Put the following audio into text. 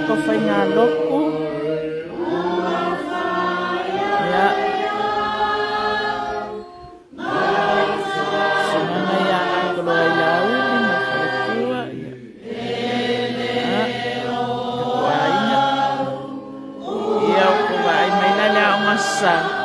tatou faigalotu. Ia. Susuga ia Gatoloailauli ma le faletua. Ia. Tatou aiga. Ia, ua outou vaai mai la i le Aoga Sa.